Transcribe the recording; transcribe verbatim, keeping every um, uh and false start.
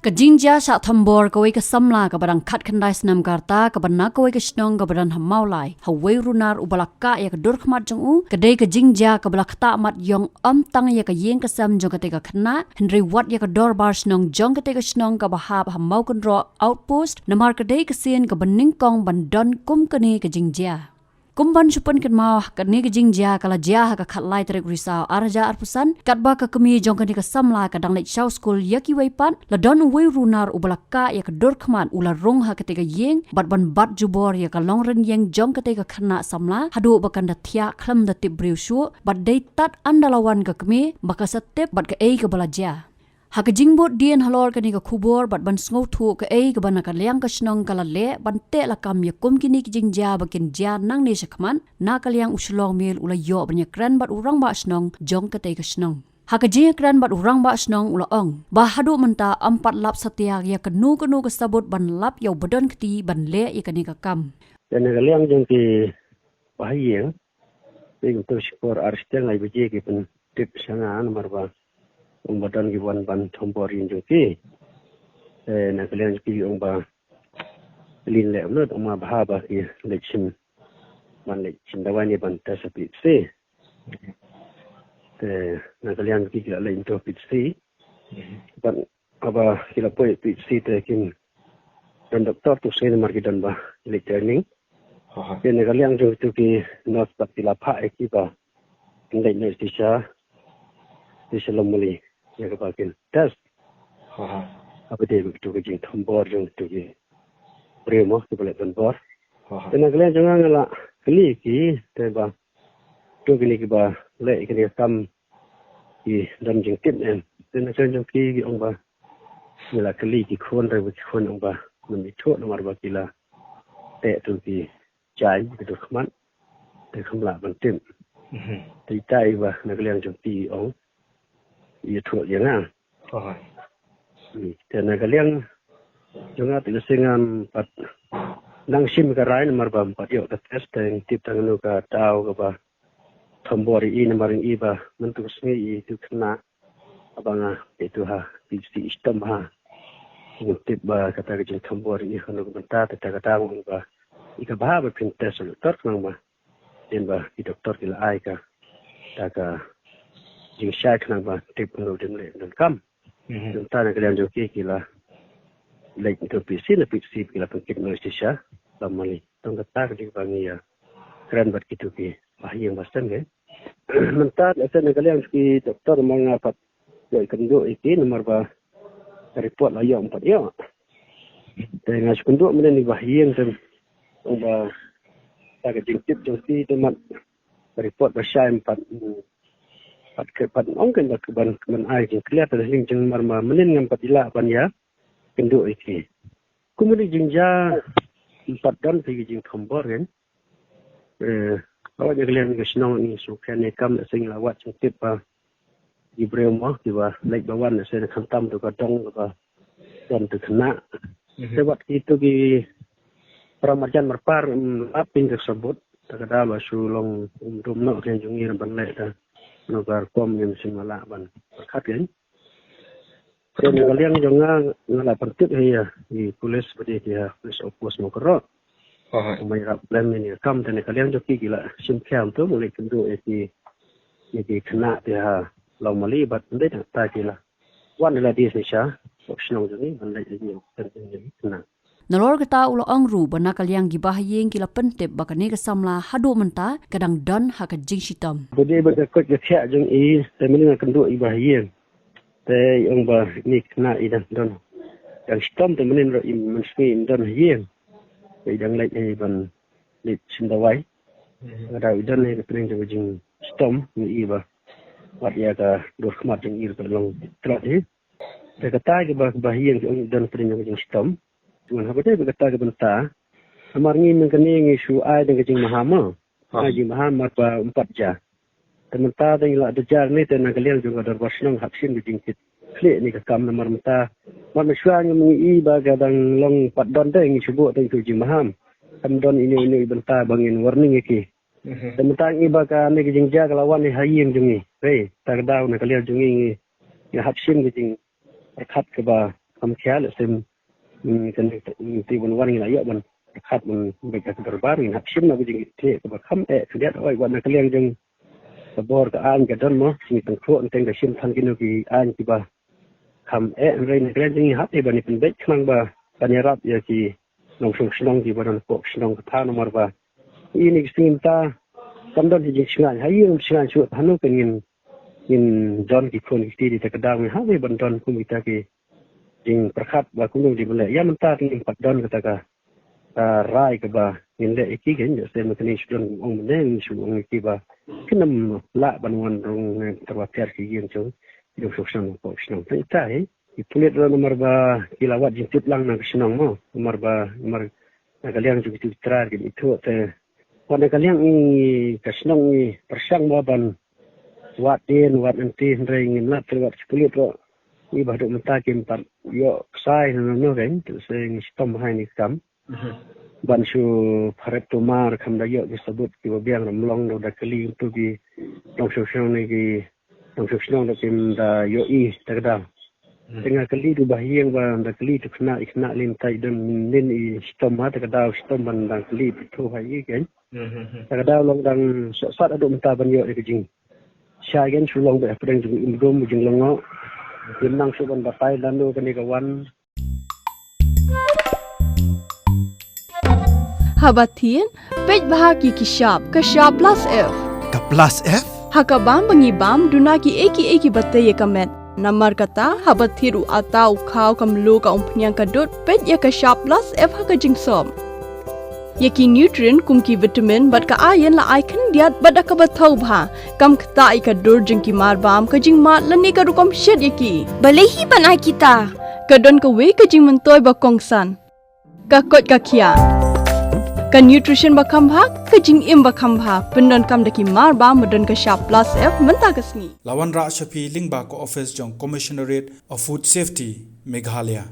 Ka jingjia shah thombor kawei ka samla kaba dang khatkhyndai snem ka rta kaba na kawei ka shnong kaba don ha Mawlai ha uwei u runar uba la kah ïa ka dur khmat jong u, ka dei ka jingjia kaba la ktah mat ïong ym tang ïa ka ïing ka sem jong katei ka khynnah hynrei wat ïa ka dorbar shnong jong katei ka shnong kaba hap ha Mawkynroh Outpost, namar ka dei ka sien kaba nyngkong ban don kum kane ka jingjia. Kum ban shu pynkynmaw, kane ka jingjia ka la jia ha ka khatlai tarik Risaw ar hajar arphew san, katba ka kmie jong kane ka samla ka dang leit shaw skul ïa kiwei pat, la don uwei u runar uba la kah ïa ka dur khmat u la rung ha katei ka ïing bad ban bat jubor ïa ka longrynïeng jong katei ka khynnah samla haduh ba kan da thiah khlem da tip briew shuh bad dei tad ynda la wan ka kmie ba ka sa tip bad kaei kaba la jia. Ha ka jingbud dien halor kane ka khubor bad ban sngewthuh kaei kaba na ka liang ka shnong ka la leh ban teh lakam ïa kum kine ki jingjia ba kin jia nangne shakhmat, na ka liang u Shlong Miel u la ïoh ban ïakren bad u rangbah shnong jong katei ka shnong. Ha ka jingïakren bad u rangbah shnong u la ong ba haduh mynta ym pat lap satia ïa kano kano ka sabut ban lap ïa u ba don kti ban leh ïa kane ka kam. Te na ka liang jong ki bahaïing, te kumto shipor ar shiteng lai baje ki pyntip sha nga namar ba ong ba don ki wan ban thombor ïing jong ki. Te na ka liang jong ki ong ba lin leh mut ong ma bha ba ki leit shin ban leit shin dawai ne ban test P H C. Te na ka liang jong ki ki la leit into P H C. Ban haba ki la poi P H C te kin don doktor tu sngewbha namar ki don ba ki leit training. Aha. Te na ka liang jong kitu ki nurse pat ki la phah ïa ki ba kin leit noh sha, sha Lawmali ïa kaba kin test. Aha. Haba dei ba kitu ki jingthombor jong kitu ki briew mo kiba leit don bor. Aha. Te na ka liang jong nga nga la kylli ki te ba to kine kiba leh kine ki kam ki don jingtip em. Te na ka liang jong ki ki ong ba ngi la kylli ki khun, re ba ki khun ong ba ngam ithuh namar ba ki la teh tu ki jaiñ ki dur khmat te kam lah ban tip. Mhm. Te ita i ba na ka liang jong ki ong ithuh ïa nga. Aha. Hmm. Te na ka liang jong nga te ka sngi ngam pat nang shim ka rai namar ba ym pat ïoh ka test te ngam tip tang kano ka daw kaba thombor ïa i namar ïa i ba mynta ka sngi i tu khynnah haba nga i tu ha P H C i shitom ha. Ngam tip ba kata ka jingthombor ïa i kano ka bynta te kata ka daw ba i ka bha ba phin test ïa u doktor khnang ba dei ba ki doktor ki la ai ka, kata ka jingshai khnang ba tip kumno dei leh donkam. Mhm. Nangta na ka liang jong ki ki la leit into P H C, na P H C ki la pynkit noh shisha Lawmali. Tang kata ka dei ba ngi ïakren bad kitu ki bahaïing ba sdang eh. Mynta na ka liang jong ki doktor ma nga pat ïoh ïakynduh ïa ki namar ba ka report la ïoh ym pat ïoh. Te nga shu kynduh mynne ïa ki bahaïing te ong ba kata ka jingtip jong ki te mat ka report ba shai ym pat, pat ke pat ong kan ba ban ban ai jingkylliat te hynrei jingmar ma mynnin ngam pat ïa lah ban ïakynduh ïa ki. Kum kine ki jingjia ym pat don phi ki jingthombor kan. Eh, ka wat ïa ka liang ka shnong ngi shu kren ïa kam, lehse ngi la wad jingtip ba ki briew mo kiba leit ba wan, lehse na khamtam tu ka dong kaba don tu khynnah. Mhm. Te wat kitu ki para marjan marpar, mm, ap pyn ka sabut. Ta ka daw ba shu long um dum noh ka jong ngi ban leh ta no ka rukom ngim shym la lah ban pyrkhat kan. Te na ka liang jong nga, nga la pyntip ïa i police ba dei ki ha police outpost Mawkynroh. Aha. Kumba ïarap lem ïa ka kam te na ka liang jong ki ki la shim khia to, mut leit kynduh ïa ki, ïa ki khynnah te ha Lawmali bad ym dei tang ta ki la wan ïa la dei shisha, shnong jong ngi ban leit ïa ki khynnah. Nalor kata u la ong ruh ba na ka liang ki bahaïing ki la pyntip ba kane ka samla haduh mynta ka dang don ha ka jingshitom. Ba dei ba ka koit ka khiah jong i te mynne nga kynduh i bahaïing. Te i ong ba ine i khynnah i dang don, dang shitom te mynnin ruh i mynsngi im don ha ïing. Te i dang leit ei ban leit shim dawai. Mhm. Ka daw i don ei ka pyrthei jong ka jingshitom ngi i ba wat ïa ka dur khmat jong i ruh ka long tlot hi. Te kata kiba, kiba ïing ki ong i don pyrthei jong ka jingshitom. Te ngan haba dei ba kata ka bynta. Namar ngi mynta kane ngi shu ai dang ka jingmaham ma. Ah. Ai jingmaham mat ba ym pat jia. Te mynta te ngi la da jar ne te na ka liang jong ka dorbar shnong hap shim ka jingkit khlieh ne ka kam namar mynta. Mar mynshuwa ngim ngi i ba ka dang long pat don te ngi shu buh te ngi tu jingmaham. Kam don ine ine i bynta ba ngin warning ïa ki. Mhm. Te mynta ngi i ba kane ka jingjia ka la wan ha ïing jong ngi. Hei, ta ka daw na ka liang jong ngi ngi hap shim ka jingpyrkhat kaba kham khia leh sim, mm, kan ti ban wan ngi la ïoh ban khat ban bad ka dorbar ngin hap shim na ka jingïateh kaba kham eh khyndiat oi wat na ka liang jong ka bor ka aiñ ka don mo, ngi tang khuh nteng ka shim than kino ki aiñ kiba kham eh, hynrei na ka liang jong ngi hap eh ban ïa pynbeit khnang ba ban ïarap ïa ki nongshong shnong kiba don hapoh shnong ka thaw namar ba ine ki sngi mynta kam don ki jingsngewsih ha ïing sngewsih shuh hano kan ngin ngin don ki khun ki kti. Te ka daw ngi hap eh ban don kum kita ki jingpyrkhat ba kumno dei ban leh. Ïa mynta te ngim pat don kata ka, ah, rai kaba ngin leh ïa ki, kan ïa sdang ma kane shu don ong mynne ngin shu ong ïa ki ba kin ym lah ban wan rung ne tyrwa pher ki ïing jong ki nongshong shnong hapoh shnong. Te ita hi ki pulit ruh namar ba ki la wad jingtip lang na ka shnong mo, namar ba namar na ka liang jong ki tu ki trai ki ithuh te wat na ka liang i ka shnong i pyrshang ba ban wad dien wad nangta hynrei ngim lap te wat ki pulit ruh i ba haduh mynta kim pat ïoh ksai na no kan tu se ngi shitom hai ni kam ban shu pharep tumar kham da ïoh ki sabut kiba biang ramlong da da kali tu ki nongshong shnong ne ki nongshong shnong da kim da ïoh i ta ka daw. Te nga kali tu ba hiang ba da kali tu khynnah i khynnah lin tai don lin i shitom ha ta ka daw shitom ban da kali tu hai i kan. Ta ka daw long dang sat sat haduh mynta ban ïoh ïa ka jing shai kan shu long ba hapdeng jong im dum jong long ngo. Lim nang shu ban batai dan do kane ka wan. Haba thied, peit bha ki ki shap, ka shap plus F. Ka plus F? Ha ka bam ba ngi bam, duna ki ei ki ei kiba tei ïa ka met. Namar kata, haba thied u ata u khaw ka mluh ka umphniang ka dud, peit ïa ka shap plus F ha ka jingsop. Ïa ki nutrient kum ki vitamin bad ka iron la ai khyndiat bad da kaba thaw bha. Kam ktah ïa ka dur jong ki mar bam ka jingmad lane ka rukom shet ïa ki. Balei hi ban ai kita? Ka don kawei ka jingmyntoi ba kongsan. Ka koit ka khiah. Ka nutrition ba kham bha, ka jingim ba kham bha. Pyndonkam da ki mar bam ba don ka shap plus F mynta ka sngi. La wanrah sha phi lyngba ka office jong Commissionerate of Food Safety, Meghalaya.